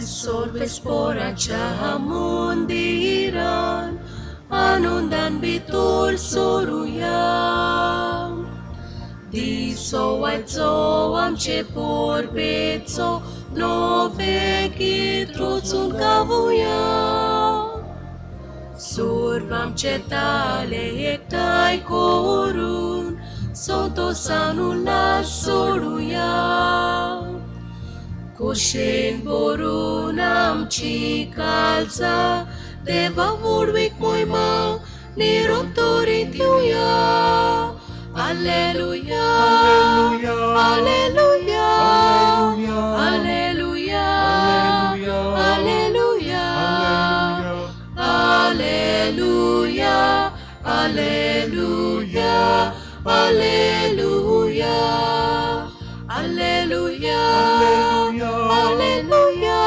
सर्वेस्पोराच्या मंदिरान आनंदान भितर सरुया. दिसोवायचो आमचे परबेचो नवें गीत रचून गावया. सर्व आमचे ताले एकठांय करून संतोसान उल्हास सोडुया. खोशेन भरून आमची काळजां देवा व्हडवीक मोहिमा निरंतरी दिवया. Alleluia, Alleluia, Alleluia, Alleluia, Alleluia, Alleluia, Alleluia, Alleluia, Alleluia, Alleluia,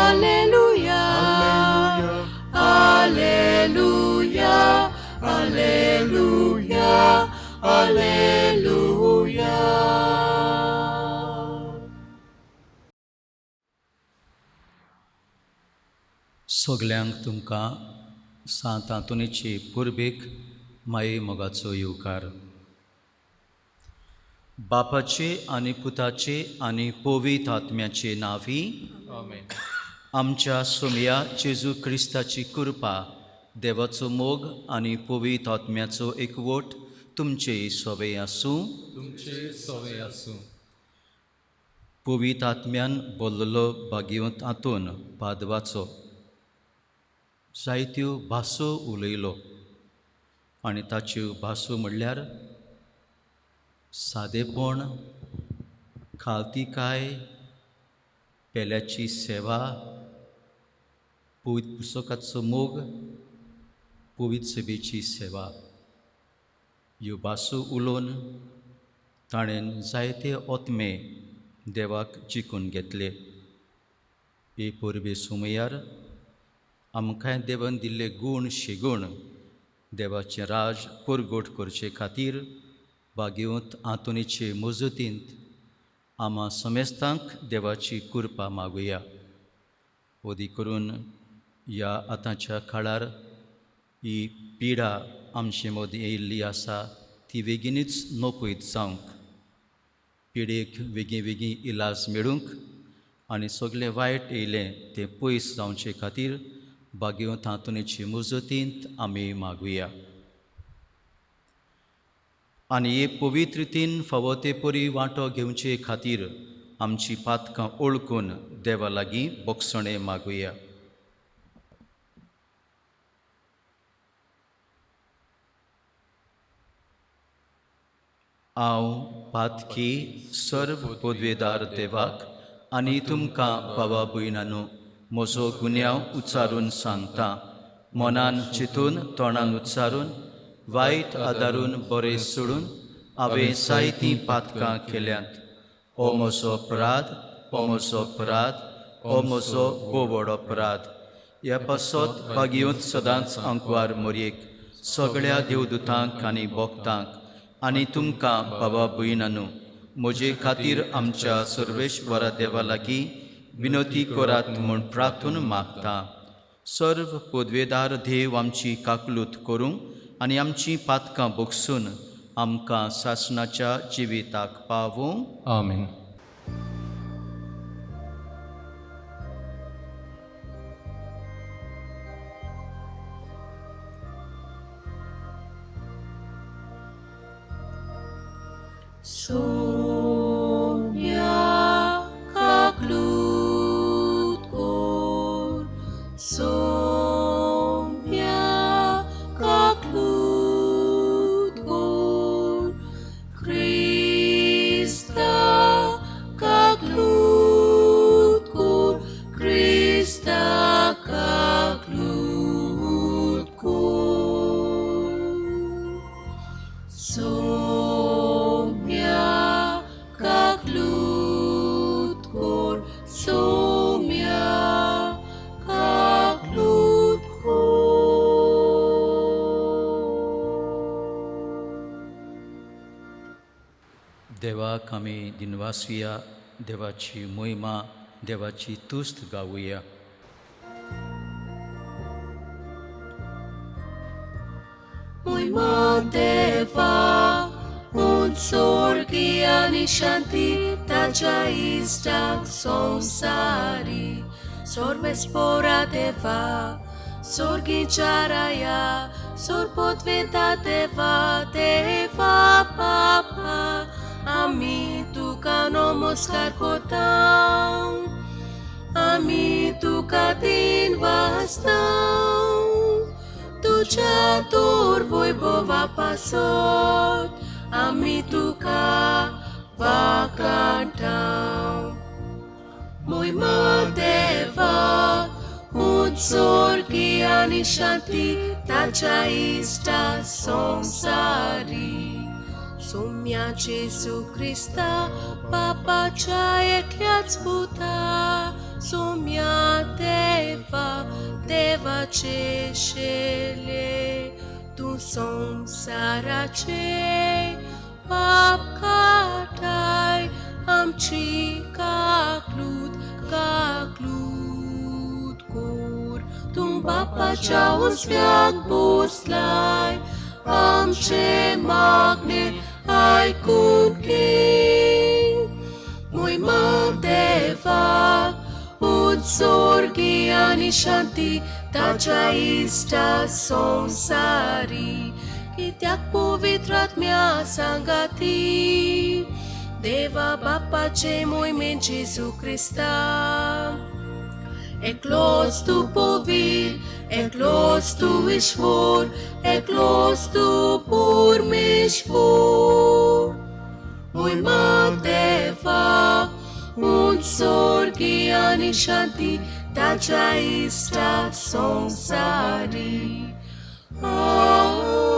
Alleluia, Alleluia, Alleluia, Alleluia. सगल्यांक तुमकां सांत आंतोनीचे पुर्बेक माये मोगाचो येवकार. बापाचे आनी पुताचे आनी पवित्र आत्म्याचे नांवी. आमेन. आमच्या सोमया जेजू क्रिस्ताची कृपा, देवाचो मोग आनी पवित्र आत्म्याचो एकवट तुमचे सवे आसूं. तुमचे सवे आसूं. पवित्र आत्म्यान बोल्ललो भाग्यवंत आंतोन पादवाचो जायत्यो भासो उलयलो आनी ताच्यो भासो म्हणल्यार सादेपण, खालतीकाय, पेल्याची सेवा, पवित्र पुस्तकाचो मोग, पवित्र सभेची सेवा. ह्यो भासो उलोवन ताणें जायते ओतमे देवाक जिखून घेतले. हे परबे सुमयार आमकांय देवान दिल्ले गूण शिगूण देवाचें राज परगट करचे खातीर भाग्यवंत आंतोनीचे मजतींत आमा समेस्तांक देवाची कृपा मागुया. ओदी करून ह्या आतांच्या काळार ही पिडा आमचे मदीं येयल्ली आसा ती बेगीनूच नपयत जावंक, पिडेक बेगीन बेगीन इलाज मेळूंक आनी सगळें वायट येयलें तें पयस जावचे खातीर भाग्यवंत आंतोनीचे मजतींत आमी मागुया. आनी हे पवित्र रितीन फावो ते परी वांटो घेवचे खातीर आमची पातकां ओळखून देवा लागीं बोगसणें मागुया. हांव पातकी सर्व पदवेदार देवाक आनी तुमकां बाबा भयणांनो म्हजो गुन्यांव उच्चारून सांगता. मनान चिंतून, तोंडान उच्चारून, वायट आदारून बरें सोडून हांवें जायतीं पातकां केल्यांत. हो म्हजो अपराध, हो म्हजो अपराध, हो म्हजो भोव व्हड अपराध. ह्या पासत भाग्यवंत सदांच आंकवार मोरयेक, सगळ्या देवदूतांक आनी भक्तांक आनी तुमकां बाबा भयणांनो म्हजे खातीर आमच्या सर्वेश्वरा देवा लागीं विनोती करात म्हूण प्रार्थून मागता. सर्व पदवेदार देव आमची काकलूत करूं आनी आमची पातकां बोगसून आमकां सासणाच्या जिविताक पावूं. आमेन. सोम्या काकलूत कोर, सोम्या काकलूत कोर, क्रिस्ता काकलूत कोर, क्रिस्ता काकलूत कोर. सोम्या काकलूत कोर, सोम्या काकलूत कोर. देवाक आमी दिनवासुया. देवाची मोहिमा, देवाची तुस्त गावया. मोहिमा देवा, उन स्वर्गी आनी शांती ताच्या इश्टाक संवसारी. सर्वेस्पोरा देवा, स्वर्गीच्या राया, सोर पदवेता देवा, देवा बापा, आमी तुका नमस्कार करता, आमी तुका दिन वाजता, तुज्या तोर वैभवा पासत आमी तुका वाकांटा. मोहिमा देवा, उत्सर्गी आनी शांती ताच्या इश्टा संवसारी. सोम्या जेजू क्रिस्ता, बापाच्या एकल्याच पुता, सोम्या देवा, देवाचे शेले, तूं संवसाराचे पाप काडटाय, आमची काकलूत काकलूत कोर. तूं बापाच्या उजव्याक बसलाय, आमचे मागणे आयकून घे. मोहिमा देवा, उत्सर्गी आनी शांती ताच्या इश्टा संवसारी. कित्याक पवित्र आत्म्या सांगाती, देवा बापाचे मोहिमेन जेजू क्रिस्ता. एकलोच तूं पवित्र, एकलोच तूं ईश्वर, एकलोच तूं परमेश्वर. मोहिमा देवा, उत्सर्गी आनी शांती ताच्या इश्टा संवसारी. आमेन.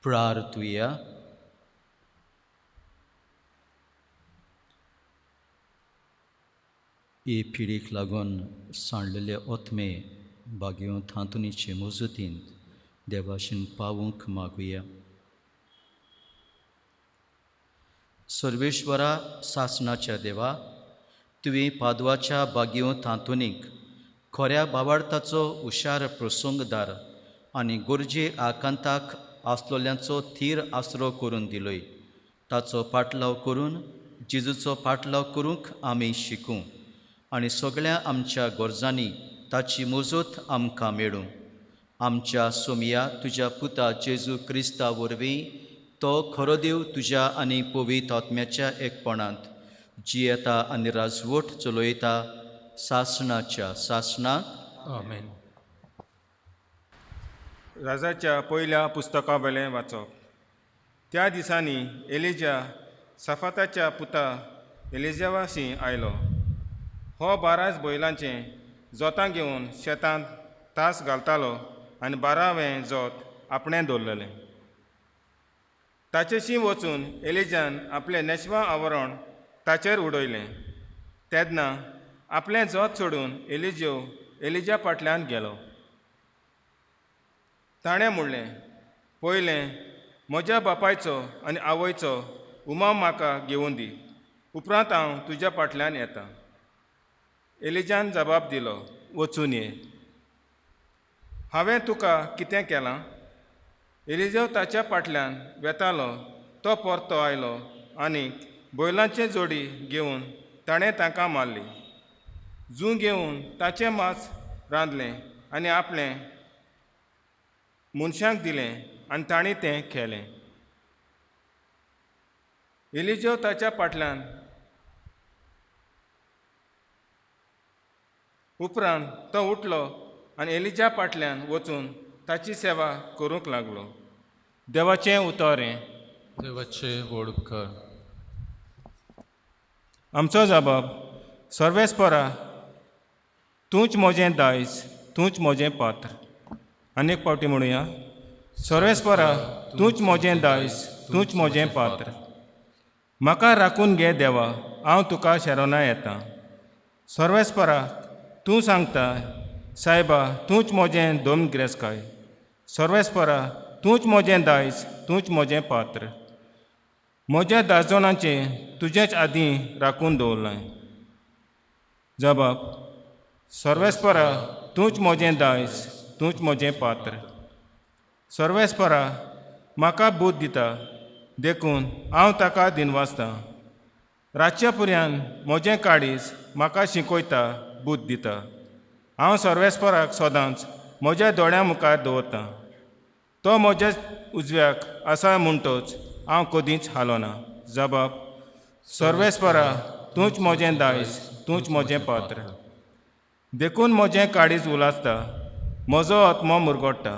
प्रार्थुया. ही पिढीक लागून सांडलेले ओतमे बागेवन थांतुनीचे मजतीन देवाशीन पावूंक मागुया. सर्वेश्वरा, सासणाच्या देवा, तुवें पादवाच्या बागेवन तांतुनीक खऱ्या बावार्थाचो हुशार प्रसंगदार आनी गरजे आकांताक आसलोल्यांचो थीर आसरो करून दिलोय. ताचो पाटलाव करून जेजूचो पाटलाव करूंक आमी शिकूं आनी सगळ्या आमच्या गरजांनी ताची मजत आमकां मेळूं. आमच्या सोमया तुज्या पुता जेजू क्रिस्ता वरवीं, तो खरो देव तुज्या आनी पवित्र आत्म्याच्या एकपणांत जियेता आनी राजवट चलयता सासणाच्या सासणाक. आमेन. राजाच्या पयल्या पुस्तका वेलें वाचप. त्या दिसांनी एलिजा साफाताच्या पुता एलिजावाशी आयलो. हो 12 बैलांचें जोतां घेवन शेतांत तास घालतालो आनी 12वें जोत आपणें दवरलेलें. ताचेशी वचून एलिजान आपलें नेशवा आवरण ताचेर उडयलें. तेन्ना आपलें जोत सोडून एलिजो एलिजा फाटल्यान गेलो. ताणें म्हणलें, पयलें म्हज्या बापायचो आनी आवयचो उमाव म्हाका घेवन दी, उपरांत हांव तुज्या फाटल्यान येता. एलिजान जबाब दिलो, वचून ये, हांवें तुका कितें केलां? एलिजो ताच्या फाटल्यान वेतालो. तो परतो आयलो आनी बैलांचे जोडी घेवन ताणें तांकां मारली. जूं घेवन ताचें मांस रांदलें आनी आपलें मनशांक दिलें आनी तांणी तें खेलें. एलिजो ताच्या फाटल्यान उपरांत तो उठलो आनी एलिजा फाटल्यान वचून ताची सेवा करूंक लागलो. देवाचें उतर हें. देवाचे व्हड उपकार. आमचो जबाब. सर्वेस्परा, तूंच म्हजें दायज, तूंच म्हजें पात्र. आनी एक फावटी म्हणुया. सर्वेस्परा, तूंच म्हजें दायज, तूंच म्हजें पात्र. म्हाका राखून घे देवा, हांव तुका शरणा येता. सर्वेस्परा, तूं सांगता, सायबा तूंच म्हजें दोन गिरेस्काय. सर्वेस्परा तूंच म्हजें दायज, तूंच म्हजें पात्र. म्हज्या दाजोणाचें तुजेच आदीं राखून दवरलां. जबाब सर्वेस्परा तूंच म्हजें दायज, तूंच म्हजें पात्र. सर्वेस्परा म्हाका बूद दिता देखून हांव ताका दिनवासतां. रातच्या पुर्यान म्हजें काळीज म्हाका शिकयता, बूद दिता. हांव सर्वेस्पराक सदांच म्हज्या दोळ्यां मुखार दवरतां. तो म्हज्या उजव्याक आसा म्हणटच हांव कदींच हालोना. जबाब सर्वेस्परा तूंच म्हजें दायज, तूंच म्हजें पात्र. देखून म्हजें काळीज उलासता, म्हजो आत्मो मुरगोडटा.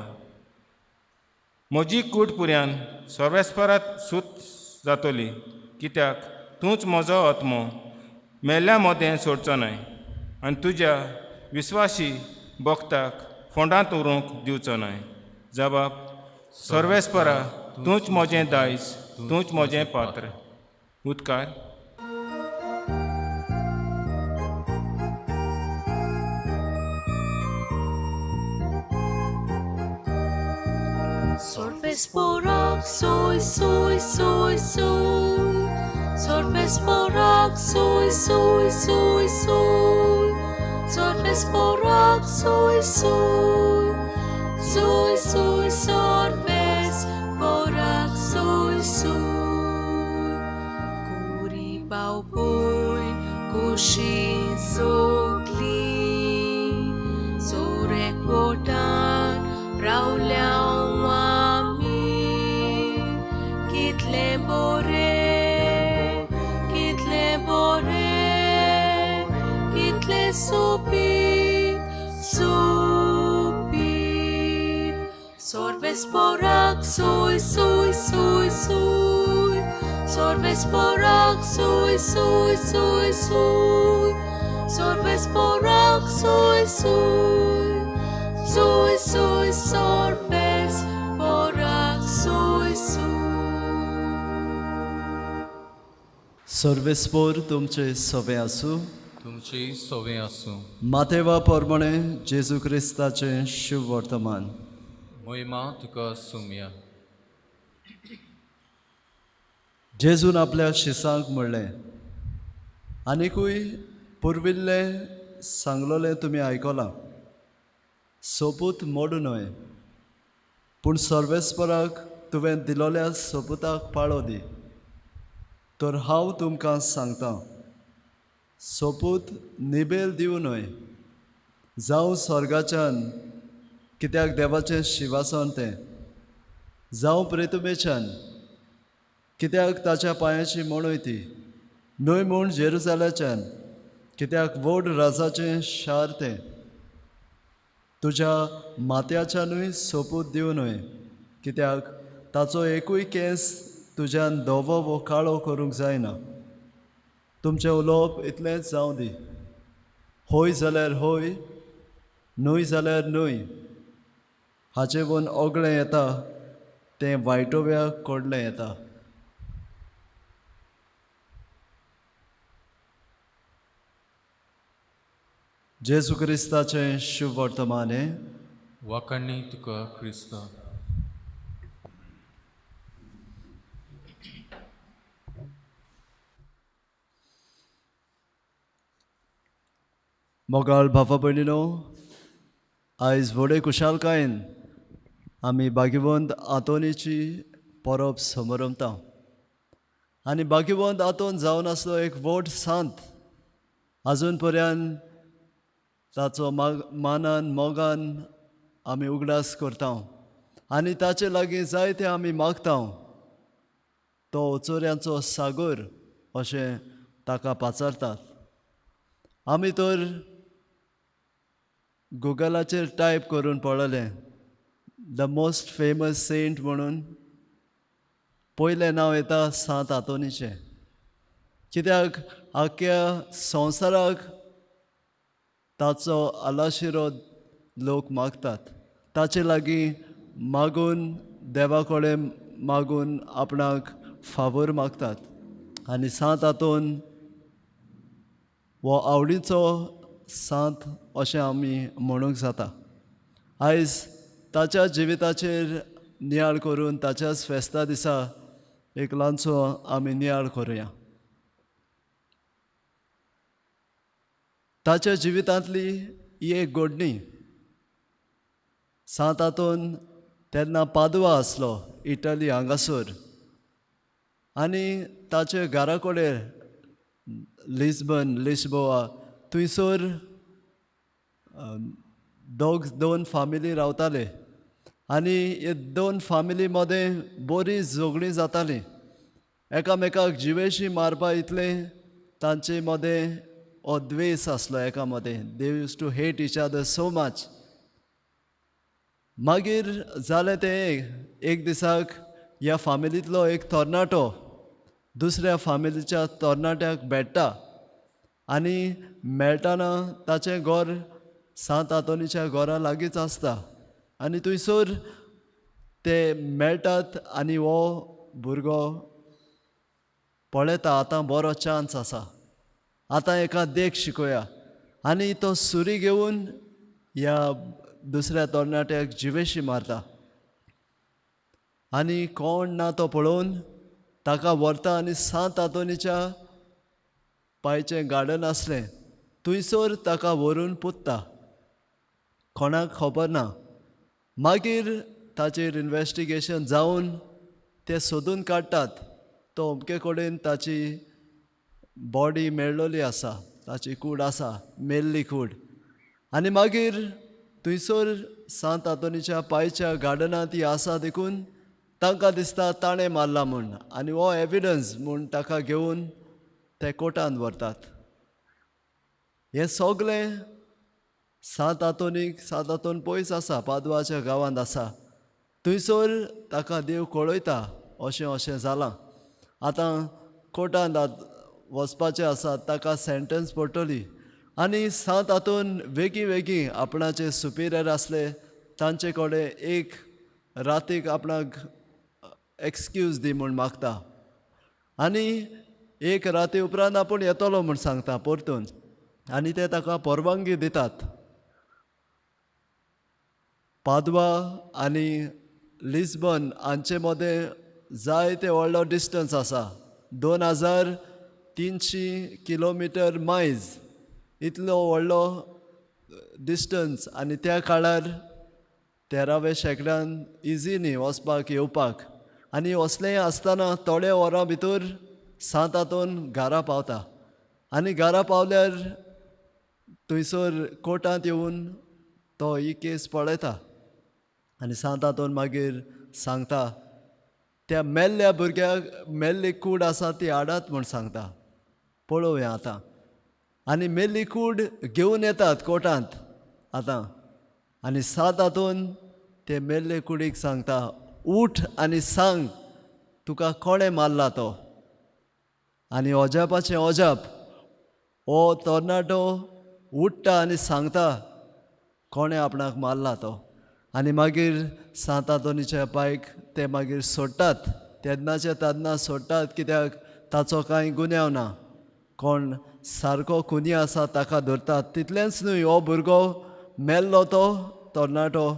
म्हजी कूट पुर्यान सर्वेस्परात सूत जातली, कित्याक तूंच म्हजो आत्मो मेल्ल्या मदें सोडचो न्हय आनी तुज्या विस्वाशी भक्ताक फोंडांत उरूंक दिवचो न्हय. जबाब सर्वेस्परा तूंच म्हजें दायज, तूंच म्हजें पात्र. उदकार. Sorves soy soy soy soy. Sorves porak soy soy soy soy. Sorves porak soy soy. Soy soy sorves porak soy soy. Kuri pau poin kushi sokli. Surek wotan rauliao. Supit, supit. Sorves porak soy soy soy soy. Sorves porak soy soy soy soy. Sorves porak soy soy. Soy soy sorves porak soy soy. सर्वेस्पोर तुमचे सवे आसूं, तुमची सोवे आसूं. मातेवा प्रमाणे जेजू क्रिस्ताचें शुभ वर्तमान. मोहिमा तुका सुमया. जेजून आपल्या शिसांक म्हणलें, आनिकूय पुर्विल्लें सांगलोलें तुमी आयकलां, सोपूत मोडू न्हय, पूण सर्वेस्पराक तुवें दिलोल्या सोपुताक पाळो दी. तर हांव तुमकां सांगतां, सोपूत निबेल दिवं न्हय, जावं स्वर्गाच्यान, कित्याक देवाचें शिवासन तें, जावं प्रेतुमेच्यान, कित्याक ताच्या पांयाची मोणय ती, न्हय म्हूण जेरुजाल्याच्यान, कित्याक व्हड राजाचें शार तें. तुज्या मात्याच्यानूय सोपूत दिवं न्हय, कित्याक ताचो एकूय केंस तुज्यान धवो वो काळो करूंक जायना. तुमचें उलोवप इतलेंच जावं दी, हय जाल्यार हय, न्हय जाल्यार न्हय. हाचे वयर ओगळें येता तें वायटोव्या कडलें येता. जेजू क्रिस्ताचें शुभ वर्तमान हें. वाखाणणी तुका क्रिस्ता. मोगाळ भावा भयणीनो, आयज व्हडे खुशालकायेन आमी भाग्यवंत आंतोनीची परब समरमता. आनी भाग्यवंत आंतोन जावन आसलो एक व्हड सांत. आजून पर्यंत ताचो मानान मोगान आमी उगडास करता आनी ताचे लागीं जायते आमी मागता. तो ओचोऱ्यांचो सागर अशें ताका पाचारतात. आमी तर गुगलाचेर टायप करून पळयलें the most famous Saint म्हणून पयलें नांव येता सांत आंतोनीचें, कित्याक आख्ख्या संवसाराक ताचो आलाशिरो लोक मागतात. ताचे लागीं मागून देवा कडेन मागून आपणाक फावोर मागतात. आनी सांत आंतोन हो आवडीचो सांत अशें आमी म्हणूंक जाता. आयज ताच्या जिविताचेर नियाळ करून ताच्याच फेस्ता दिसा एक ल्हानसो आमी नियाळ करुया. ताच्या जिवितांतली ही एक घडणी. सांत आंतोन तेन्ना पादवा आसलो, इटली हांगासर, आनी ताचे घरा कडेन लिस्बन लिस्बोआ थंयसर दोन फामिली रावताले आनी हे दोन फामिली मदें बरी झगडीं जातालीं. एकामेकाक जिवेशी मारपा इतलें तांचे मदें हो द्वेश आसलो एका मदें. They used to hate each other so much. मागीर जालें तें, एक दिसाक ह्या फामिलींतलो एक तरणाटो दुसऱ्या फामिलीच्या तरणाट्याक भेट्टा आनी मेळटना ताचें घर सांत आंतोनीच्या घरा लागींच आसता आनी थंयसर ते मेळटात आनी हो भुरगो पळयता आतां बरो चान्स आसा, आतां एका देख शिकोया, आनी तो सुरी घेवन ह्या दुसऱ्या तरणाट्याक जिवेशी मारता आनी कोण ना तो पळोवन ताका व्हरता आनी सांत आंतोनीच्या पांयचें गार्डन आसलें थंयसर ताका व्हरून पुत्ता. कोणाक खबर ना. मागीर ताचेर इनवेस्टिगेशन जावन ते सोदून काडटात तो अमके कडेन ताची बॉडी मेळ्ळोली आसा, ताची कूड आसा, मेल्ली कूड. आनी मागीर थंयसर सांत आंतोनीच्या पांयच्या गार्डनांत ती आसा देखून तांकां दिसता ताणें मारला म्हूण, आनी हो एविडन्स म्हूण ताका घेवन ते कोर्टांत व्हरतात. हें सगलें सांत आंतोनीक, सांत आंतोन पयस आसा, पादवाच्या गांवांत आसा, थंयसर ताका देव कळयता अशें अशें जालां, आतां कोर्टांत वचपाचें आसा, ताका सेंटन्स पडटली. आनी सांत आंतोन वेगीं वेगीं आपणाचे सुपिरियर आसले तांचे कडेन एक रातीक आपणाक एक्सक्यूज दी म्हूण मागता आनी एक राती उपरांत आपूण येतलो म्हूण सांगता परतून, आनी ते ताका परवानगी दितात. पादवा आनी लिस्बन हांचे मदें जायते व्हडलो डिस्टन्स आसा, 2300 किलोमिटर मायज इतलो व्हडलो डिस्टन्स. आनी त्या काळार 13व्या शेंकड्यान इजी न्ही वचपाक येवपाक, आनी असलें आसतना थोड्या वरां भितर सांत आंतोन घरा पावता आनी घरा पावल्यार थंयसर कोर्टांत येवन तो ही केस पळयता आनी सांत आंतोन मागीर सांगता त्या मेल्ल्या भुरग्याक मेल्ली कूड आसा ती हाडात म्हूण सांगता, पळोवया आतां. आनी मेल्ली कूड घेवन येतात कोर्टांत आतां, आनी सांत आंतोन ते मेल्ले कुडीक सांगता, उठ आनी सांग तुका कोणें मारला तो. आनी अजापाचें अजाप, हो तरणाटो उठ्ठा आनी सांगता कोणें आपणाक मारला तो. आनी मागीर सांत आंतोनीच्या पायक ते मागीर सोडटात, तेन्नाचे तेन्ना सोडटात, कित्याक ताचो कांय गुन्यांव ना, कोण सारको खुनी आसा ताका धरतात. तितलेंच न्हय, हो भुरगो मेल्लो तो तरणाटो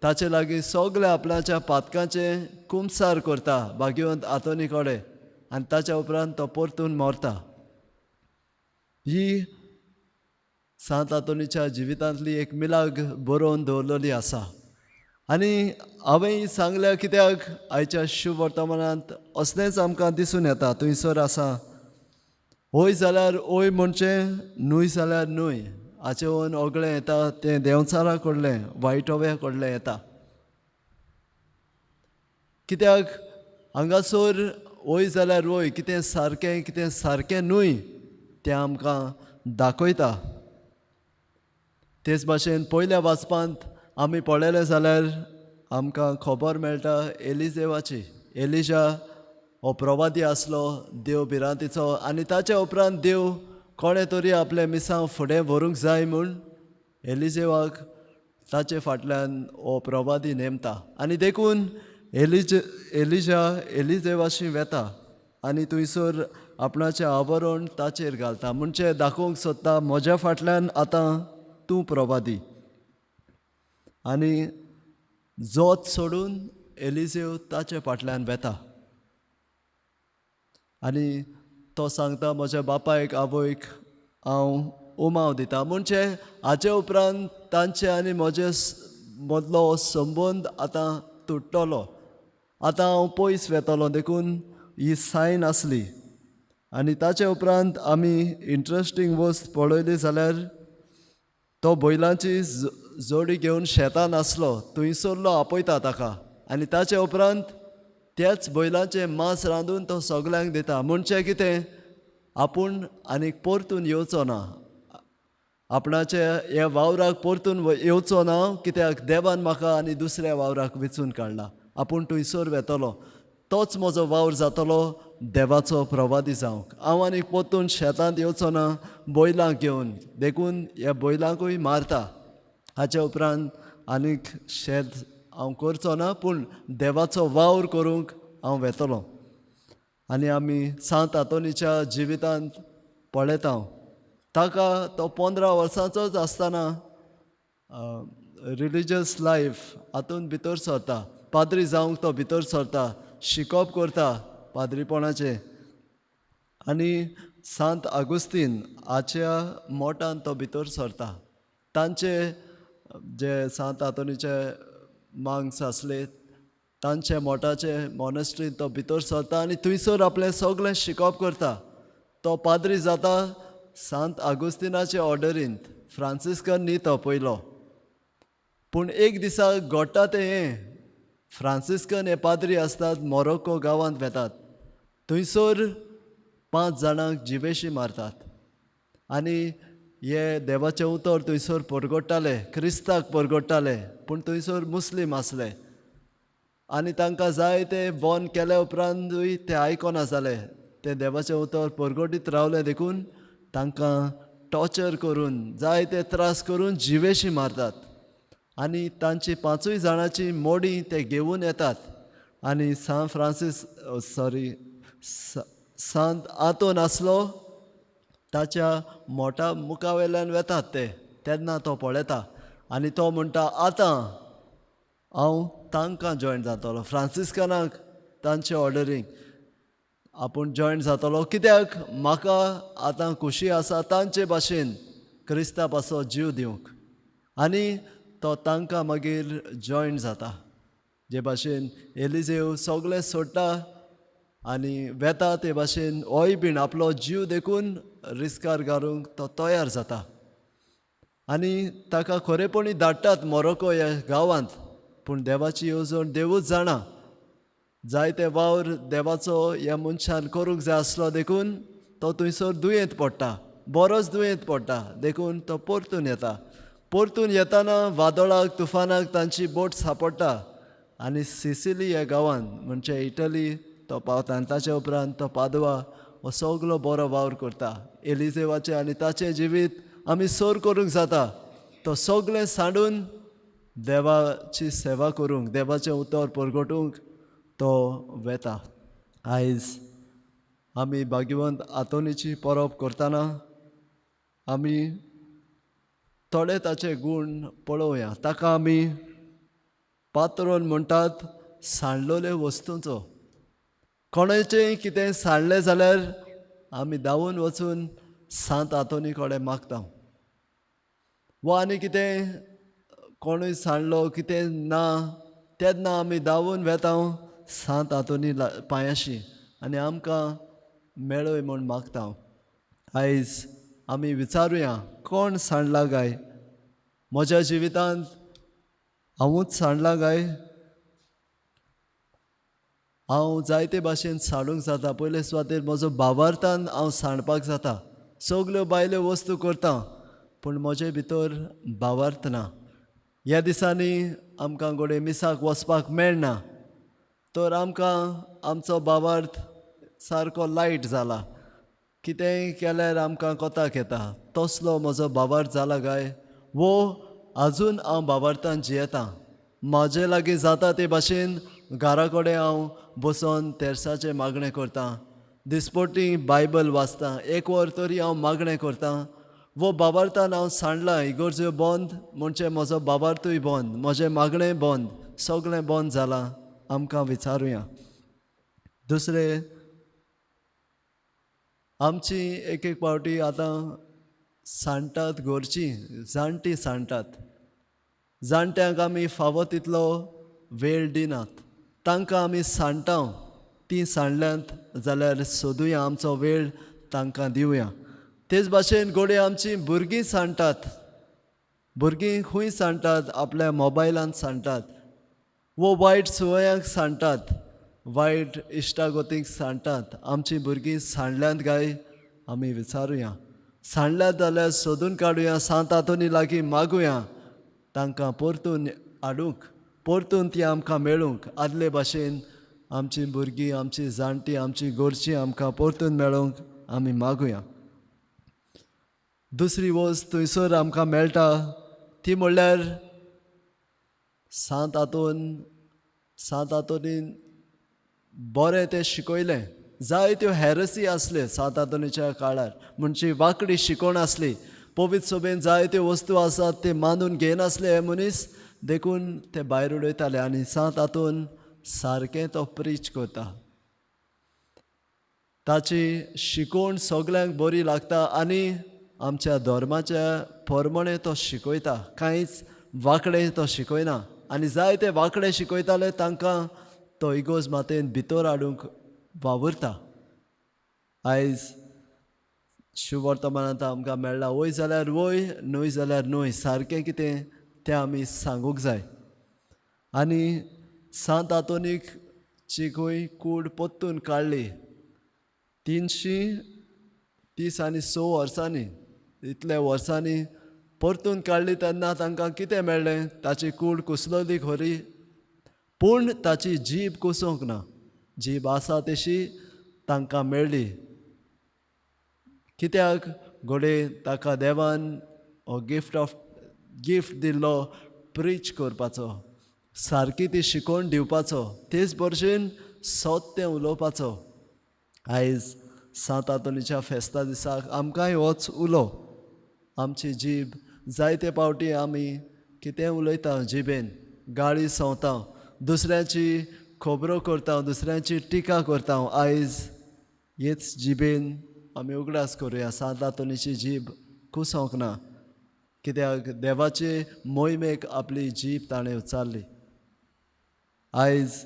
ताचे लागीं सगळे आपणाच्या पातकांचें कुमसार करता भाग्यवंत आंतोनी कडेन, आनी ताच्या उपरांत तो परतून मरता. ही सांत आंतोनीच्या जिवितांतली एक मिलाग बरोवन दवरलेली आसा. आनी हांवें ही सांगल्या कित्याक आयच्या शुभ वर्तमानांत असलेंच आमकां दिसून येता. थंयसर आसा हय जाल्यार हय म्हणचें, न्हय जाल्यार न्हय, हाचे वयर ओगळें येता तें देंवचारा कडलें, वायटोव्या कडलें येता. कित्याक हांगासर हय जाल्यार हय, कितें सारकें कितें सारकें न्हय तें आमकां दाखयता. तेच भाशेन पयल्या वाचपांत आमी पळयलें जाल्यार आमकां खबर मेळटा एलिजेवाची. एलिजा हो प्रवादी आसलो देव भिरांतीचो, आनी ताच्या उपरांत देव कोणें तरी आपलें मिसांव फुडें व्हरूंक जाय म्हूण एलिजेवाक ताचे फाटल्यान हो प्रवादी नेमता. आनी देखून एलिजा एलिजेवाशी वेता आनी थंयसर आपणाचें आवरण ताचेर घालता, म्हणजे दाखोवंक सोदता म्हज्या फाटल्यान आतां तूं प्रवादी. आनी जोत सोडून एलिजेव ताचे फाटल्यान वेता आनी तो सांगता म्हज्या बापायक आवयक हांव उमाव दिता. म्हणजे हाचे उपरांत तांचे आनी म्हजे मदलो संबंद आतां तुट्टलो, आतां हांव पयस वेतलो, देखून ही सायन आसली. आनी ताचे उपरांत आमी इंट्रस्टींग वस्त पळयली जाल्यार तो बैलांची जोडी घेवन शेतान आसलो, थंयसरलो आपयता ताका आनी ताचे उपरांत त्याच बैलांचें मांस रांदून तो सगल्यांक दिता. म्हणजे कितें, आपूण आनीक परतून येवचो ना, आपणाचे ह्या वावराक परतून येवचो ना, कित्याक देवान म्हाका आनी दुसऱ्या वावराक विचून काडला, आपूण थंयसर वेतलो, तोच म्हजो वावर जातलो देवाचो प्रवादी जावंक. हांव आनीक परतून शेतांत येवचो ना बैलांक घेवन, देखून ह्या बैलांकूय मारता. हाचे उपरांत आनीक शेत हांव करचो ना, पूण देवाचो वावर करूंक हांव वेतलो. आनी आमी सांत आंतोनीच्या जिवितांत पळयता, ताका तो 15 वर्सांचोच आसतना रिलिजियस लायफ हातूंत भितर सरता, पाद्री जावंक तो भितर सरता, शिकोप करता पाद्रीपणाचें. आनी सांत आगुस्तीन हाच्या मोटान तो भितर सरता. तांचे जे सांत आंतोनीचे मांग्स आसले तांचे मोटाचे मॉनेस्ट्रीन तो भितर सरता आनी थंयसर आपलें सगळें शिकोप करता. तो पाद्री जाता सांत आगुस्तिनाचे ऑर्डरींत, फ्रांसिस्कन न्ही तो पयलो. पूण एक दिसा घडटा तें हें, फ्रांसिस्कन हे पाद्री आसतात मोरोक्को गांवांत वेतात, थंयसर 5 जाणांक जिवेशी मारतात आनी हे देवाचें उतर थंयसर परगट्टाले, क्रिस्ताक परगट्टाले, पूण थंयसर मुस्लीम आसले आनी तांकां जाय ते बंद केल्या उपरांतूय ते आयकना जाले, ते देवाचें उतर परगटीत रावले, देखून तांकां टॉर्चर करून जाय ते त्रास करून जिवेशी मारतात आनी तांची 5 जाणांची मोडी ते घेवन येतात. आनी सांत फ्रांसीस सॉरी सांत आंतोन आसलो ताच्या मोठा मुखा वयल्यान वेतात ते, तेन्ना तो पळयता आनी तो म्हणटा आतां हांव तांकां जॉयन जातलो, फ्रांसिस्कनाक तांचे ऑर्डरींग आपूण जॉयन जातलो, कित्याक म्हाका आतां खुशी आसा तांचे भाशेन क्रिस्ता पासो जीव दिवंक. आनी तो तांकां मागीर जॉयन जाता. जे भाशेन एलिजेव सगळें सोडटा आनी वेता ते भाशेन होय बीन आपलो जीव देखून रिस्कार घालूंक तो तयार जाता आनी ताका खरेपणी धाडटात मोरोको ह्या गांवांत. पूण देवाची येवजण देवूच जाणा, जायते वावर देवाचो ह्या मनशान करूंक जाय आसलो, देखून तो थंयसर दुयेंत पडटा, बरोच दुयेंत पडटा, देखून तो परतून येता. परतून येताना वादळाक तुफानाक तांची बोट सांपडटा आनी सिसिली ह्या गांवांत म्हणजे इटली तो पावता आनी ताचे उपरांत तो पादवा हो सगलो बरो वावर करता. एलिजेवाचें आनी ताचें जिवीत आमी सर करूंक जाता, तो सगळें सांडून देवाची सेवा करूंक, देवाचें उतर परगटूंक तो वेता. आयज आमी भाग्यवंत आंतोनीची परब करतना आमी थोडे ताचे गूण पळोवया. ताका आमी पात्रोन म्हणटात सांडलेले वस्तूंचो. कोणाचें कितें सांडलें जाल्यार आमी धांवून वचून सांत आंतोनी कडेन मागता, वा आनी कितें कोणूय सांडलो कितें ना तेन्ना आमी धांवून वेता सांत आंतोनी पांयाशी आनी आमकां मेळय म्हूण मागता. आयज आमी विचारुया कोण सांडला काय म्हज्या जिवितांत, हांवूच सांडला काय? हांव जायते भाशेन सांडूंक जाता. पयले सुवातेर म्हजो भावार्थान हांव सांडपाक जाता, सगल्यो भायल्यो वस्तू करता, पूण म्हजे भितर भावार्थ ना. ह्या दिसांनी आमकां घडये मिसाक वचपाक मेळना, तर आमकां आमचो भावार्थ सारको लायट जाला, कितेंय केल्यार आमकां कोताक येता, तसलो म्हजो भावार्थ जाला काय वो आजून हांव भावार्थान जियेतां? म्हाजे लागीं जाता ते भाशेन घरा कडेन हांव बसोन तेर्साचें मागणें करतां, दिसपटी बायबल वाचता, एक वर तरी हांव मागणें करता. वो बाबार्थान हांव सांडलां, इगोर्ज्यो बंद म्हणजे म्हजो बाबार्थूय बंद, म्हजें मागणें बंद, सगळें बंद जालां. आमकां विचारुया. दुसरें, आमची एक एक पावटी आतां सांडटात, घरचीं जाणटीं सांडटात. जाणट्यांक आमी फावो तितलो वेळ दिनात, तांकां आमी सांडटा. तीं सांडल्यांत जाल्यार सोदुया, आमचो वेळ तांकां दिवया. तेच भाशेन घडये आमचीं भुरगीं सांडटात. भुरगीं खंय सांडटात? आपल्या मोबायलान सांडटात वो वायट संवयांक सांडटात, वायट इश्टागतींक सांडटात. आमचीं भुरगीं सांडल्यांत काय आमी विचारुया. सांडल्यात जाल्यार सोदून काडुया, सांत आंतोनी लागीं मागुया तांकां परतून हाडूंक, परतून ती आमकां मेळूंक. आदले भाशेन आमचीं भुरगीं, आमची जाणटीं, आमची गोरचीं आमकां परतून मेळूंक आमी मागुया. दुसरी वस्त थंयसर आमकां मेळटा ती म्हणल्यार सांत आंतोन, सांत आंतोनीन बरें तें शिकयलें. जायत्यो हॅरसी आसल्यो सांत आंतोनीच्या काळार, म्हणजे वांकडी शिकोवण आसली. पवित्र सभेन जायत्यो वस्तू आसात ते मानून घेयनासले हे मनीस, देखून ते भायर उडयताले. आनी सांत आंतोन सारकें तो प्रीच करता, ताची शिकोवण सगल्यांक बरी लागता आनी आमच्या धर्माच्या प्रमाणे तो शिकयता. कांयच वांकडें तो शिकयना. आनी जायते वांकडें शिकयताले तांकां तो इगोर्ज मातेन भितर हाडूंक वावुरता. आयज शुवर्तमानांत आमकां मेळ्ळा, वय जाल्यार वय, न्हय जाल्यार न्हय, सारकें कितें तें आमी सांगूंक जाय. आनी सांत आंतोनीक ची खंय कूड परतून काडली 336 वर्सांनी, इतल्या वर्सांनी परतून काडली तेन्ना तांकां कितें मेळ्ळें? ताची कूड कुसलोली खरी, पूण ताची जीब कुसूंक ना. जीब आसा तशी तांकां मेळ्ळी. कित्याक? घडये ताका देवान हो गिफ्ट ऑफ गिफ्ट दिल्लो प्रीच करपाचो, सारकी ती शिकोवन दिवपाचो, तेच भशेन सत तें उलोवपाचो. आयज सांत आंतोनीच्या फेस्ता दिसाक आमकांय होच उलो. आमची जीब जायते पावटी आमी कितें उलयता, जिबेन गाळी संवता, दुसऱ्याची खबरो करता, दुसऱ्यांची टिका करता. आयज हेच जिबेन आमी उगडास करुया, सांत आंतोनीची जीब कुसोंक ना. कित्याक? देवाचे मोहिमेक आपली जीब ताणें उचारली. आयज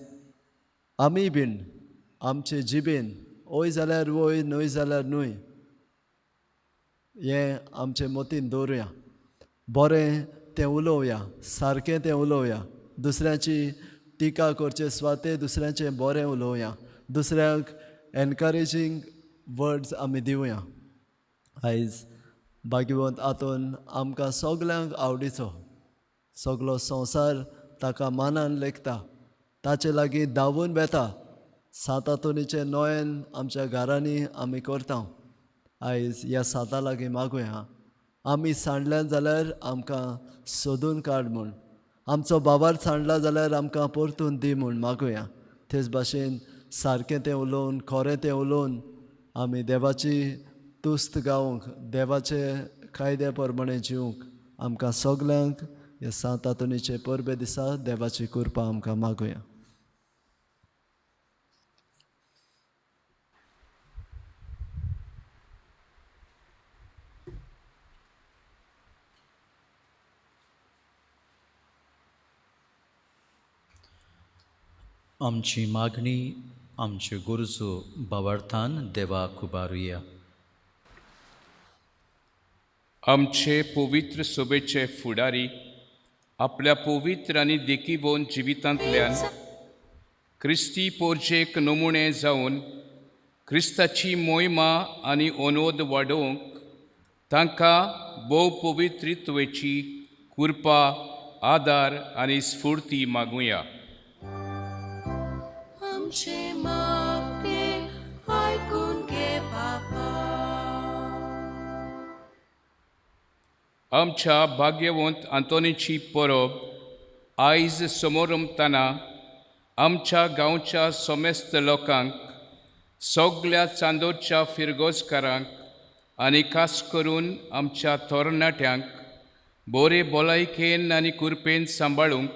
आमी बीन आमचे जिबेन वय जाल्यार वय, न्हय जाल्यार न्हय, हें आमचे मतीन दवरुया. बरें तें उलोवया, सारकें तें उलोवया, दुसऱ्याची टिका करचे सुवाते दुसऱ्याचें बरें उलोवया, दुसऱ्यांक एनकरेजींग वर्ड्स आमी दिवया. आयज भाग्यवंत आंतोन आमकां सगल्यांक आवडीचो, सगलो संवसार ताका मानान लेखता, ताचे लागीं धांवून वेता. सांत आंतोनीचें नोयन आमच्या घरांनी आमी करता. आयज ह्या साता लागीं मागुया, आमी सांडल्यान जाल्यार आमकां सोदून काड म्हूण, आमचो बाबार सांडला जाल्यार आमकां परतून दी म्हूण मागुया. तेच भाशेन सारकें तें उलोवन, खरें तें उलोवन आमी देवाची तुस्त गावंक, देवाचे कायद्या प्रमाणे जिवंक आमकां सगल्यांक ह्या सांत आंतोनीचे परबे दिसा देवाची कृपा आमकां मागुया. आमची मागणी, आमच्यो गरजो भावार्थान देवाक उबारुया. आमचे पवित्र सभेचे फुडारी आपल्या पवित्र आनी देखीवन जिवितांतल्यान क्रिस्ती पोरजेक नमुणे जावन क्रिस्ताची मोहिमा आनी अनोद वाडोवंक तांकां भोव पवित्रित्वेची कृपा, आदार आनी स्फूर्ती मागुया. आमचे मागणे आयकून घे बाबा. आमच्या भाग्यवंत आंतोनीची परब आयज समोरमतना आमच्या गांवच्या समेस्त लोकांक सगल्या चांदोरच्या फिरगोजकारांक आनी खास करून आमच्या तरणाट्यांक बरे भलायकेन आनी कुरपेन सांबाळूंक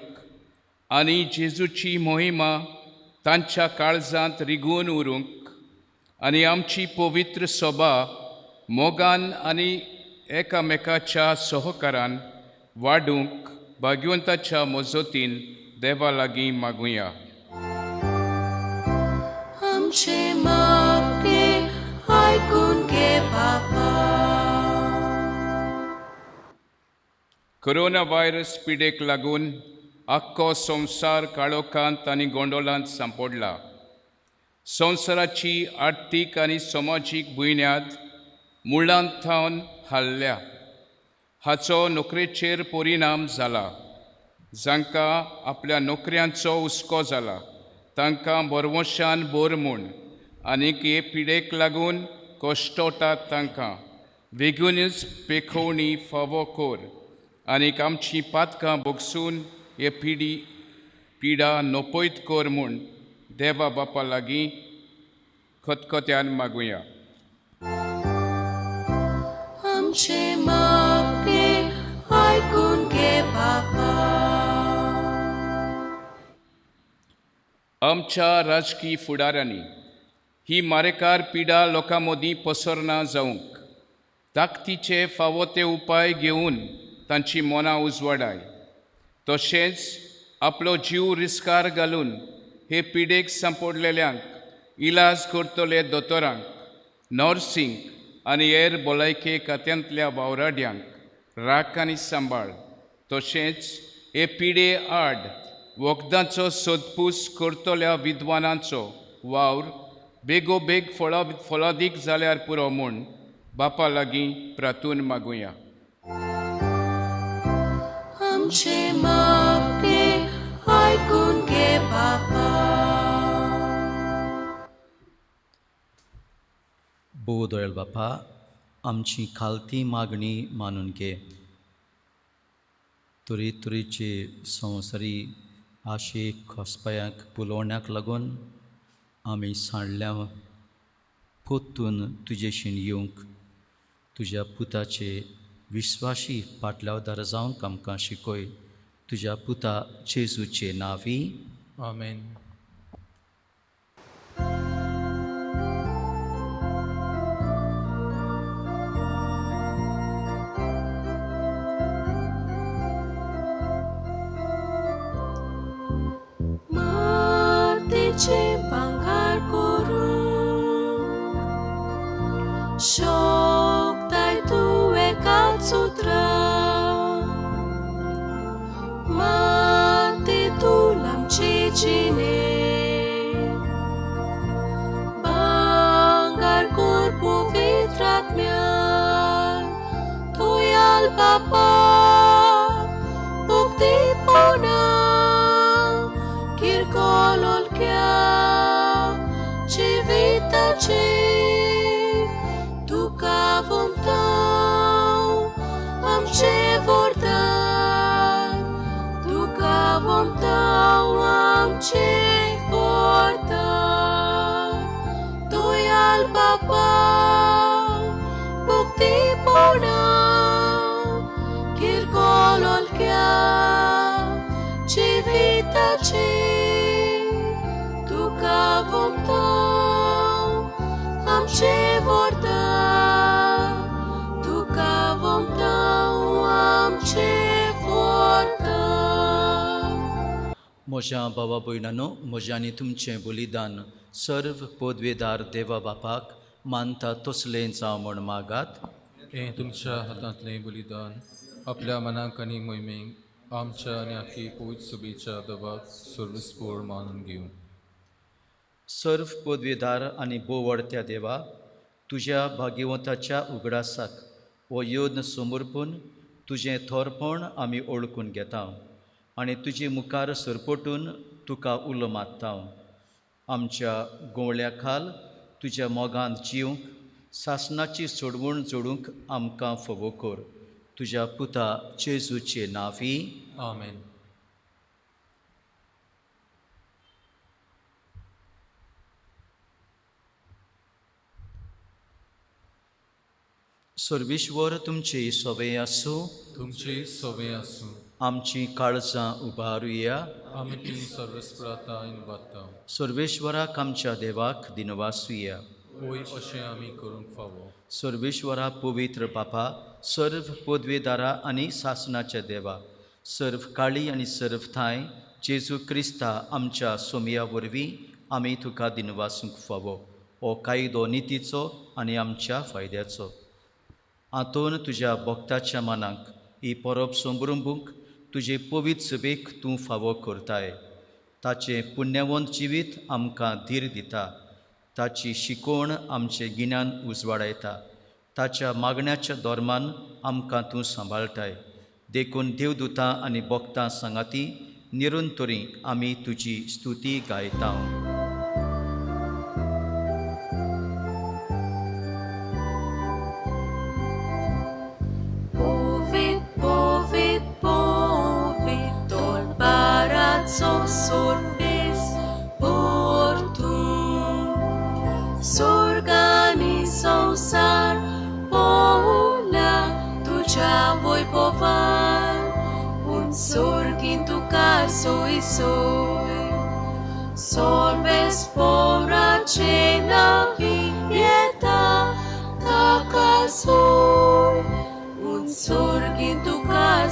आनी जेजूची मोहिमा तांच्या काळजांत रिगून उरूंक आनी आमची पवित्र सभा मोगान आनी एकामेकाच्या सहकारान वाडूंक भाग्यवंताच्या मजतीन देवा लागीं मागुया. आमचे मागणे आयकून घे बापा. कोरोना व्हायरस पिडेक लागून आख्खो संवसार काळोखांत आनी गोंदोळांत सांपडला. संवसाराची आर्थीक आनी समाजीक बुन्याद मुळांत थावन हाल्ल्या. हाचो नोकरेचेर परिणाम जाला. जांकां आपल्या नोकऱ्यांचो हुस्को जाला तांकां बरवशान बोर म्हूण आनीक हे पिडेक लागून कश्टोतात तांकां बेगीनूच पेखोवणी फावो कर आनीक आमचीं पातकां भोगसून हे पिडी पिडा नपयत कर म्हूण देवा बापा लागीं खतखत्यान मागुया. आमचे मागणे आयकून घे बापा. आमच्या राजकीय फुडाऱ्यांनी ही मारेकार पिडा लोकां मदीं पसरना जावंक ताकतीचे फावो ते उपाय घेवन तांची मनां उजवाडाय. तशेंच आपलो जीव रिस्कार घालून हे पिडेक सांपडलेल्यांक इलाज करतले दोतोरांक, नर्सींक आनी हेर भलायके खात्यांतल्या वावराड्यांक राख आनी सांबाळ. तशेंच हे पिडे आड वखदांचो सोदपूस करतल्या विद्वानांचो वावर बेगोबेग फळादीक जाल्यार पुरो म्हूण बापा लागीं प्रातून मागुया. आमचे मागणे आयकून घे बापा. भोव दोयल बापा, आमची खालती मागणी मानून घे. तरेतरेचे संवसारी आशेक खोसपायांक पुलोवण्याक लागून आमी सांडल्या पोत्तून तुजेशीन येवंक तुज्या पुताचे विश्वाशी पाटल्यावदार जावंक आमकां शिकय. तुज्या पुता जेजूचे नांवी आमेन. मातेचे भांगर करूंक शकताय तूं एकाच उतरान. माते तूं आमचे जिणे भांगर कर पवित्र आत्म्यान. तुयाल बापा मुक्तीपणा जिविताचे तुका वमताव आमचे वरदान. तुका वमताव आमचे वरदान. तुयाल बापा मुक्तीपणा किरकोलोलक्या जिविताचे तुका वमताव आमचे वरदान. तुका वमताव आमचे वरदान. म्हज्या बाबा भयणानो, म्हज्या आनी तुमचें बलिदान सर्व पदवेदार देवा बापाक मानता तसलें जावं म्हूण मागात. हें तुमच्या हातांतलें बलिदान आपल्या मनाक आनी मोहिमेक आमच्या आनी आखी पवित्र सभेच्या दबाक सर्वस्पोर मानून घेवं. सर्व पदवेदार आनी बोवडत्या देवा, तुज्या भाग्यवंताच्या उगडासाक हो यत्न समर्पून तुजें थोरपण आमी ओळखून घेता आनी तुजे मुखार सरपटून तुका उलो मारता. आमच्या गोवळ्या खाल तुज्या मोगान जिवंक सासणाची सोडवण जोडूंक आमकां फावो कर. तुज्या पुता जेजूचे नांवी आमेन. सर्वेश्वर तुमची सवय आसूं. तुमची सवय आसूं. आमची काळजां उबारुया. आमी ती सर्वस्प्रातायन वाडटा. सर्वेश्वराक आमच्या देवाक दिनवासुया. वय अशें आमी करूंक फावो. सर्वेश्वरा पवित्र बापा, सर्व पदवेदारा आनी सासणाच्या देवा, सर्व काळी आनी सर्व थांय जेजू क्रिस्ता आमच्या सोमया वरवीं आमी तुका दिनवासूंक फावो. हो कायदो नितीचो आनी आमच्या फायद्याचो. आंतोन तुज्या भक्ताच्या मनाक ही परब संभ्रंबूंक तुजे पवित्र सभेक तूं फावो करताय. ताचें पुण्यवंत जिवीत आमकां धीर दिता. ताची शिकवण आमचें गिन्यान उजवाडायता. ताच्या मागण्याच्या धर्मान आमकां तूं सांबाळटाय. देखून देवदुतां आनी भक्तां सांगाती निरंतरी आमी तुजी स्तुती गायता. Soy, soy, solves pora cena vieta takasoy, un sorgin tu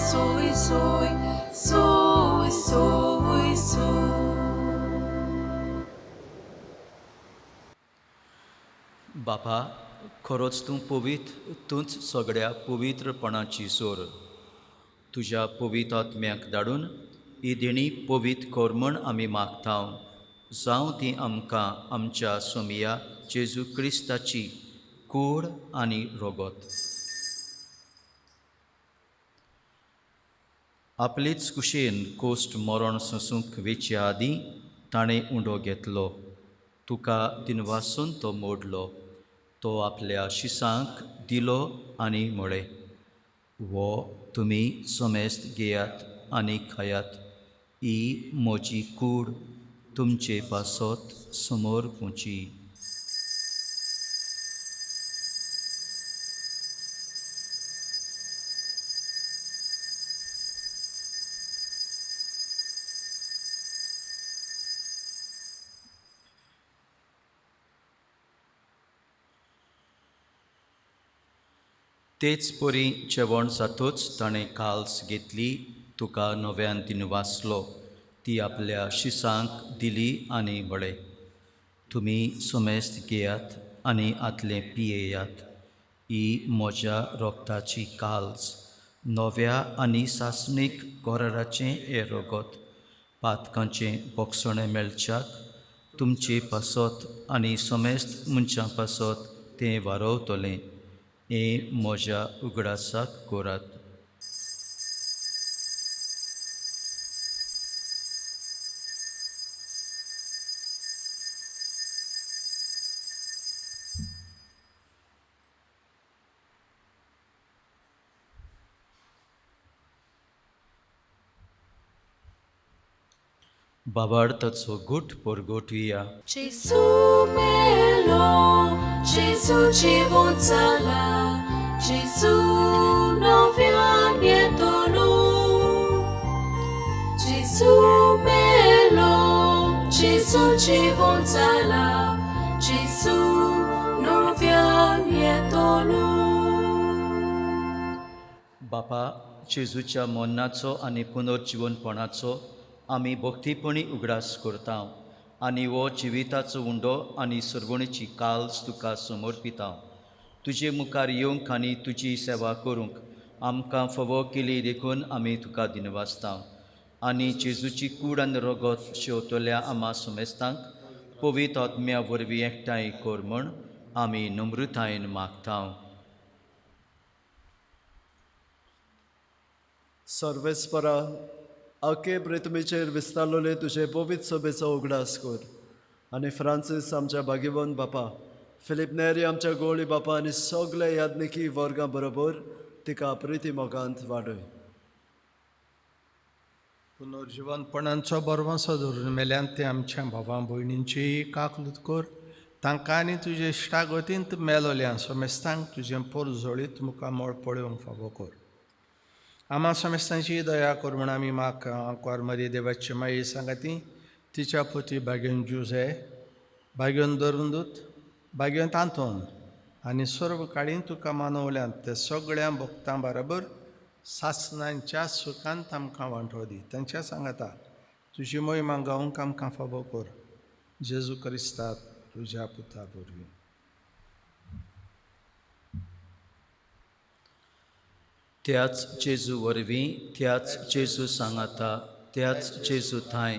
soy, soy, soy, soy, soy. बापा, खरोच तूं पवित्र, तूंच सगळ्या पवित्रपणाची सोर. तुज्या पवित्र आत्म्याक धाडून ही देणी पवित्र कर म्हण आमी मागता. जावं ती आमकां आमच्या सोमया जेजू क्रिस्ताची कूड आनी रोगत. आपलेच कुशेन कोश्ट मरण सोंसूंक वेचे आदीं ताणें उंडो घेतलो. तुका दिनवासून तो मोडलो. तो आपल्या शिसांक दिलो आनी म्हळें, वो तुमी समेस्त घेयात आनी खायात. ही म्हजी कूड तुमचे पासत समोर पुची. तेच परी जेवण जातूच ताणें काल्स घेतली, तुका नव्यान दिनवासलो, ती आपल्या शिसांक दिली आनी म्हळें, तुमी समेस्त घेयात आनी आतलें पियेयात. ही म्हज्या रोगताची काल्स, नव्या आनी सासणीक कराराचें हें रगत, पातकांचें बोगसणें मेळच्याक तुमचे पासत आनी समेस्त मनशां पासत तें वारवतलें. हें म्हज्या उगडासाक करात. बाबार्थाचो गुट परगटुया. Gesù melo, Gesù ci vonzala, Gesù non vietolo. Gesù melo, Gesù ci vonzala, Gesù non vietolo. बापा, जेजूच्या मरणाचो आनी पुनर्जिवनपणाचो आमी भक्तीपणी उगडास करता आनी हो जिविताचो उंडो आनी सर्वणीची काल्स तुका समर्पिता. तुजे मुखार येवंक आनी तुजी सेवा करूंक आमकां फावो केली देखून आमी तुका दिनवासता. आनी जेजूची कूड आनी रगत शेवतल्या आमा समेस्तांक पवित्र आत्म्या वरवीं एकठांय कर म्हण आमी नम्रतायेन मागता. सर्वेस्परा, आखे पृथ्वीचेर विस्तारलेले तुजे पवित्र सभेचो उगडास कर आनी फ्रांसीस आमच्या भाग्यवंत बापा, फिलीप नेरी आमच्या गोळी बापा आनी सगळे याज्ञिकी वर्गां बरोबर तिका प्रिती मोगांत वाडय. पुनर्जिवनपणांचो बरवासो धरून मेल्यान ते आमच्या भावां भयणींची काकलूत कर तांकां आनी तुजे इश्टागतींत मेलोल्या सोमेस्तांक तुजें पोरजोळीत मुखामळ पळोवंक फावो कर. आमा सोमेस्तांची दया कर म्हूण आमी म्हाका आंकवार मरी देवाचे माई सांगाती तिच्या पुती भाग्योन जुझे, भाग्योन धर्मदूत, भाग्योन तांतोन आनी सर्व काळीन तुका मानवल्यांत ते सगळ्या भक्तां बराबर सासणांच्या सुखांत आमकां वांटो दी. तांच्या सांगाता तुजी मोहिमा गावंक आमकां फावो कर, जेजू क्रिस्ता तुज्या पुता वरवीं. त्याच जेजू वरवीं, त्याच जेजू सांगाता, त्याच जेजू थांय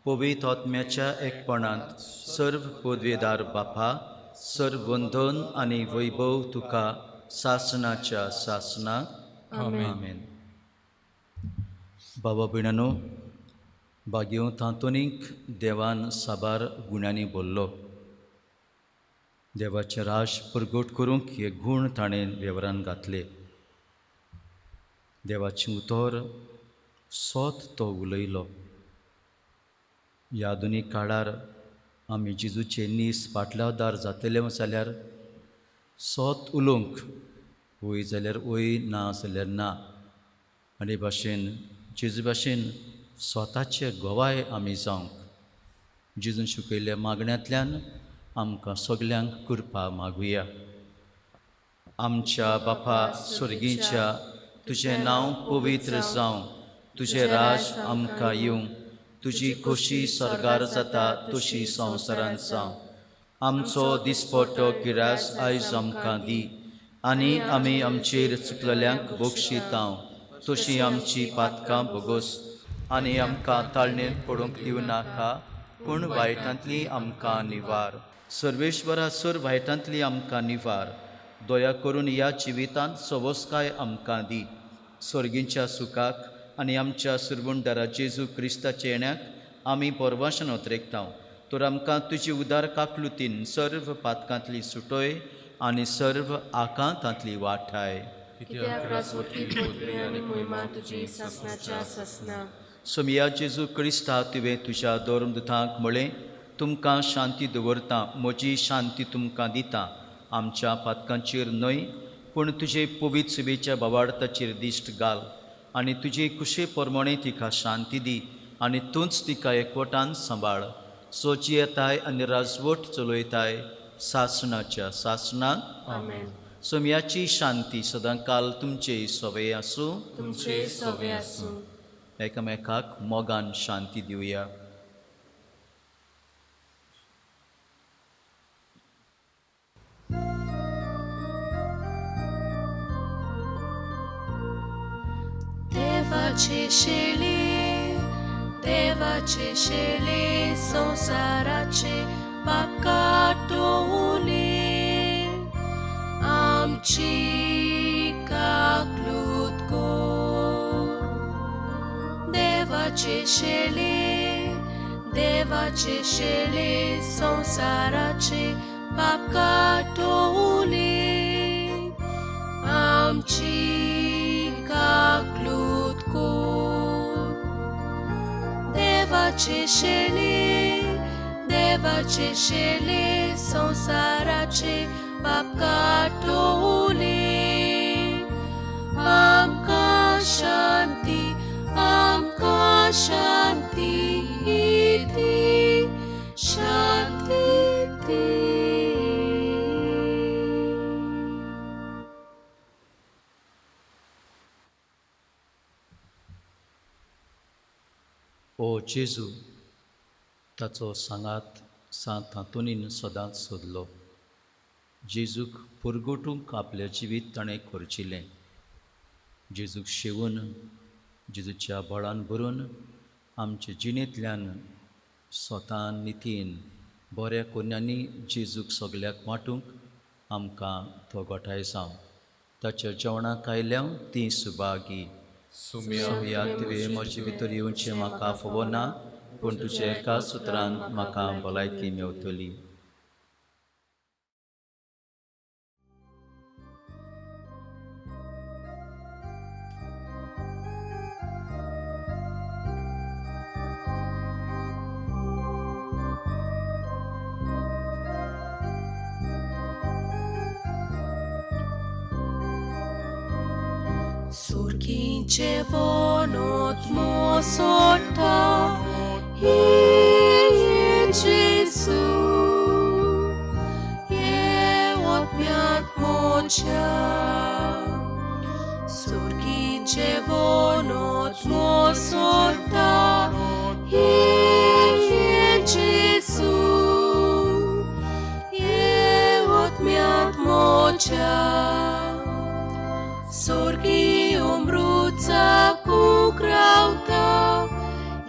पवित्र आत्म्याच्या एकपणांत सर्व पदवेदार बापा, सर्व वंदन आनी वैभव तुका सासणाच्या सासणाक. आमेन. बाबा भयणानो, बागेव तांतोनीक देवान साबार गुण्यांनी बोल्लो. देवाचें राज परगट करूंक हे गूण ताणें वेव्हारान घातले. देवाचें उतर सोत तो उलयलो. ह्या आधुनीक काळार आमी जेजूचे नीस पाटलावदार जातले जाल्यार सोत उलोवंक वय जाल्यार वय, ना जाल्यार ना. आनी भाशेन जेजू भाशेन स्वताचे गोवाय आमी जावंक जेजून शिकयल्ल्या मागण्यांतल्यान आमकां सगल्यांक कृपा मागुया. आमच्या बापा स्वर्गीच्या, तुजें नांव पवित्र जावं, तुजें राज आमकां येवं, तुजी खोशी सर्गार जाता तशी संवसारांत जावं. आमचो दिसपट्टो किरास आयज आमकां दी आनी आमी आमचेर चुकलेल्यांक बक्षितांव तशी आमची पातकां भोगोस आनी आमकां ताळणेंत पडूंक दिवं नाका, पूण वायटांतली आमकां निवार. सर्वेश्वरा, सर वायटांतली आमकां निवार. दया करून ह्या जिवितांत सवस्काय आमकां दी. स्वर्गींच्या सुखाक आनी आमच्या सुरवणदारा जेजू क्रिस्ताच्या येण्याक आमी परवाशन ओतरेकतांव. तर आमकां तुजी उदार काकलुतीन सर्व पातकांतली सुटोय आनी सर्व आकांतांतली वाठाय. सोमिया जेजू क्रिस्ता, तुवें तुज्या धर्मदुतांक म्हळें, तुमकां शांती दवरता, म्हजी शांती तुमकां दिता. आमच्या पातकांचेर न्हय पूण तुजे पवित्र सुबेच्या बावार्थाचेर दिश्ट घाल आनी तुजे कुशे प्रमाणे तिका शांती दी आनी तूंच तिका एकवटान सांबाळ. सोची येताय आनी राजवट चलयताय सासणाच्या सासणाक. आमेन. सोम्याची शांती सदांकाल तुमचे सवे आसूं. तुमचे सवे आसूं. एकामेकाक मोगान शांती दिवया. देवाचे शेले, देवाचे शेले, संवसाराचे पाप काडटले, आमची काकलूत कर. देवाचे शेले, देवाचे शेले, संवसाराचे पाप काडटले, आमची काकलूत कर. देवाचे शेले, देवाचे शेले, संवसाराचे पाप काडटले, आमकां शांती, आमकां शांती दी, शांती दी. ओ जेजू, ताचो सांगात सांत आंतोनीन सदांच सोदलो. जेजूक पुरगोटूंक आपलें जिवीत ताणें खर्चिलें. जेजूक शेवून, जेजूच्या बळान भरून आमचे जिणेंतल्यान स्वतान नितीन बऱ्या कोन्यांनी जेजूक सगल्याक वांटूंक आमकां तो गोठाय जावं. ताच्या जेवणाक आयल्या तीं सुभागी. सोम्या, तुवें म्हजे भितर येवचें म्हाका फावो ना, पूण तुज्या एका सुत्रान म्हाका भलायकी मेवतली. सुर्कीचे वनोत मोसोटा ये जेजू ये otmiat mocia Surkice vonot mosorta Ie Jesu Ie otmiat mocia Sorgi ombruța cu crauta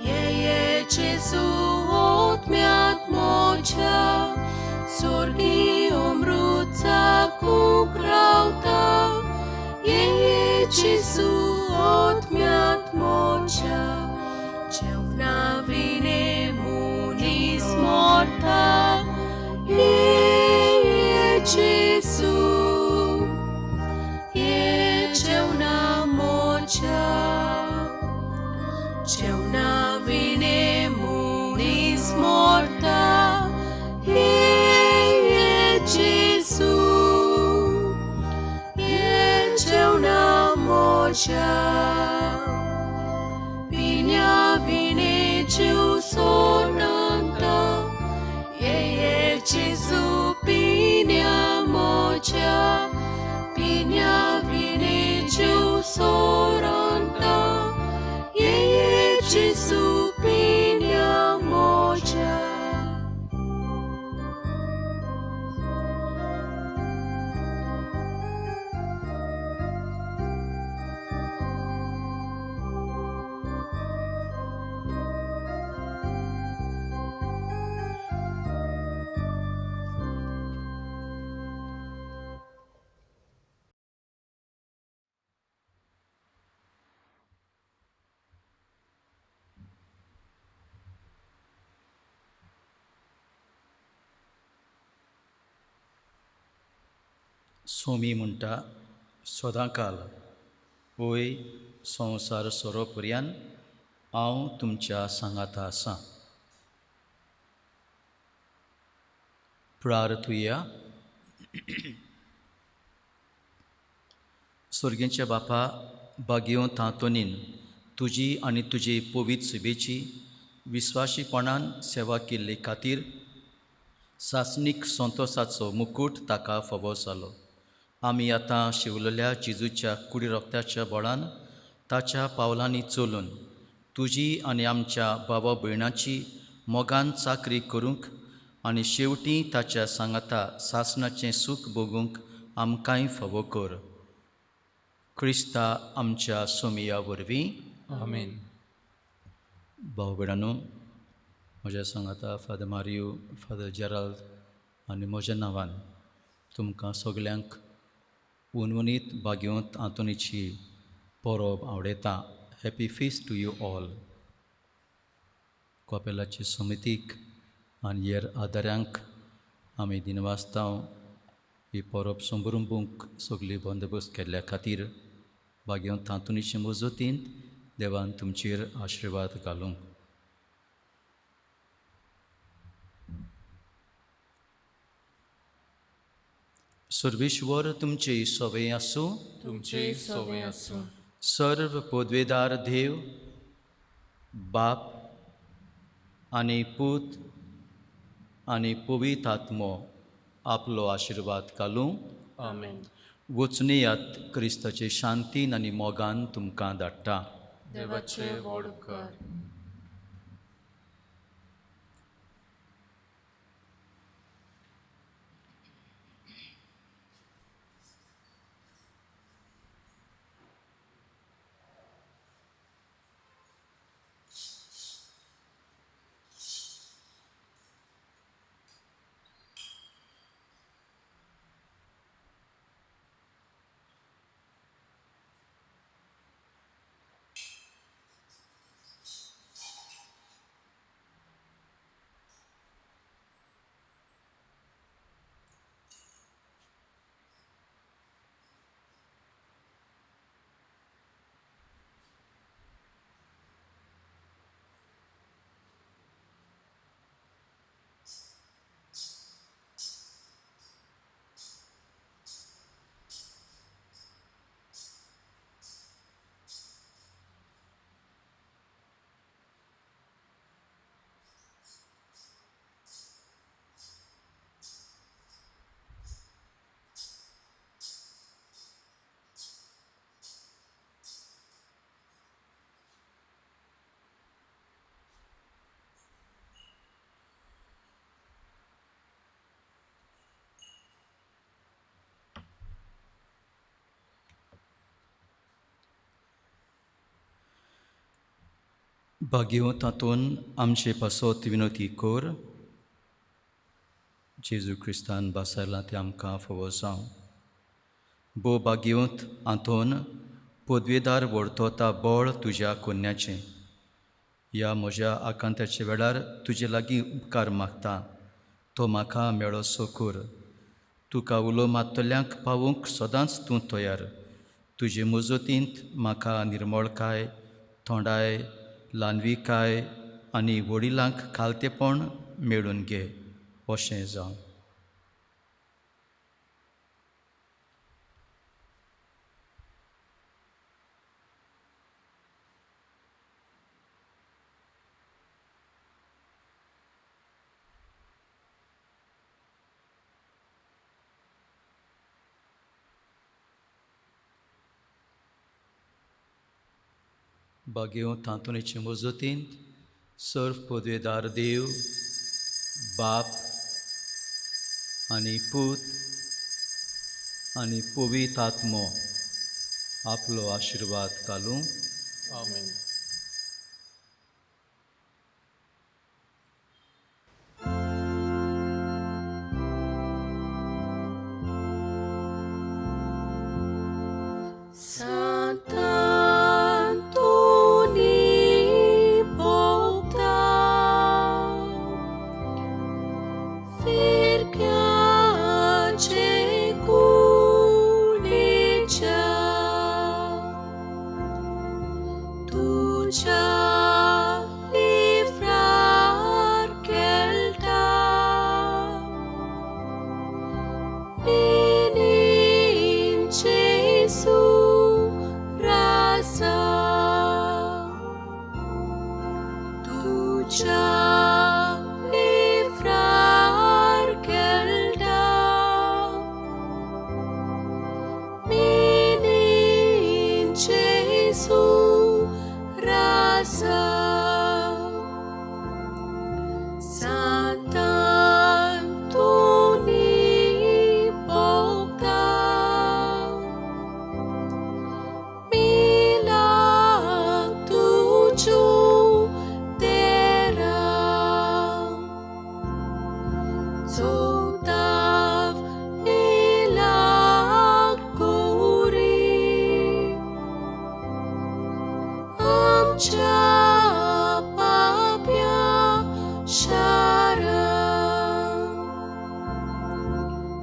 Ie Jesu otmiat mocia Sorgi ombruța cu crauta Ie Jesu otmiat mocia Ceuvna vine munis morta Ie Jesu Ie ceuna mocia Ceuna vine munis morta Ie Jesu Ie ceuna mocia Pinea vine ceu sonanta Ie Jesu pinea mocia Pinea vine ceu soranta Ie Jesu pinea mocia. Somi म्हणटा सदांकाल वय संवसार सोरो पर्यान हांव तुमच्या सांगाता आसा. प्रार्थुया. स्वर्गींच्या बापा बागेवंत तांतोनीन तुजी आनी तुजे पवित्र सुबेची विस्वाशीपणान सेवा केल्ले खातीर सासणीक संतोसाचो मुकूट ताका फावो जालो. आमी आतां शिवलेल्या जेजूच्या कुडी रोगताच्या बळान ताच्या पावलांनी चलून तुजी आनी आमच्या भावा भयणाची मोगान चाकरी करूंक आनी शेवटी ताच्या सांगाता सासणाचें सूख भोगूंक आमकांय फावो कर. क्रिस्ता आमच्या सोमिया वरवीं. आमेन. भाव भयणांनो, म्हज्या सांगाता फादर मारियो, फादर जेराल्द आनी म्हज्या नांवान तुमकां सगल्यांक उनवनीत भाग्यवंत आंतोनीची परब आवडयता. Happy feast to you all. कॉपेलाचे समितीक आनी हेर आदाऱ्यांक आमी दिनवासतांव ही परब संभ्रंबूंक सगळी बंदोबस्त केल्ल्या खातीर. भाग्यवंत आंतोनीचे मजतीन देवान तुमचेर आशिर्वाद घालूंक. सर्वेश्वर तुमचे सवे आसूं. तुमचे सवे आसूं. सर्व पदवेदार देव बाप आनी पूत आनी पवित्र आत्मो आपलो आशिर्वाद घालूं. आमेन. वचुनयात क्रिस्ताचे शांतीन आनी मोगान तुमकां धाडटा. देवाचे व्हड उपकार. भाग्यो तातूंत आमचे पासत विनोती कर. जेजू क्रिस्तान बासायलां तें आमकां फावो जावं. भोव भाग्योत आंतोन पदवेदार व्हरतोता बळ तुज्या कोन्याचें. ह्या म्हज्या आकांताच्या वेळार तुजे लागीं उपकार मागता, तो म्हाका मेळोसो कर. तुका उलो मारतल्यांक पावूंक सदांच तूं तयार. तुजे मजतींत म्हाका निर्मळकाय, थोंडाय, ल्हानविकाय आनी वडिलांक खालतेपण मेळून घे, अशें जावं. बागेव तांतोनीचे मजतींत सर्व पदवेदार देव बाप आनी पूत आनी पवित्र आत्मो आपलो आशिर्वाद घालूं. आमेन.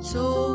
So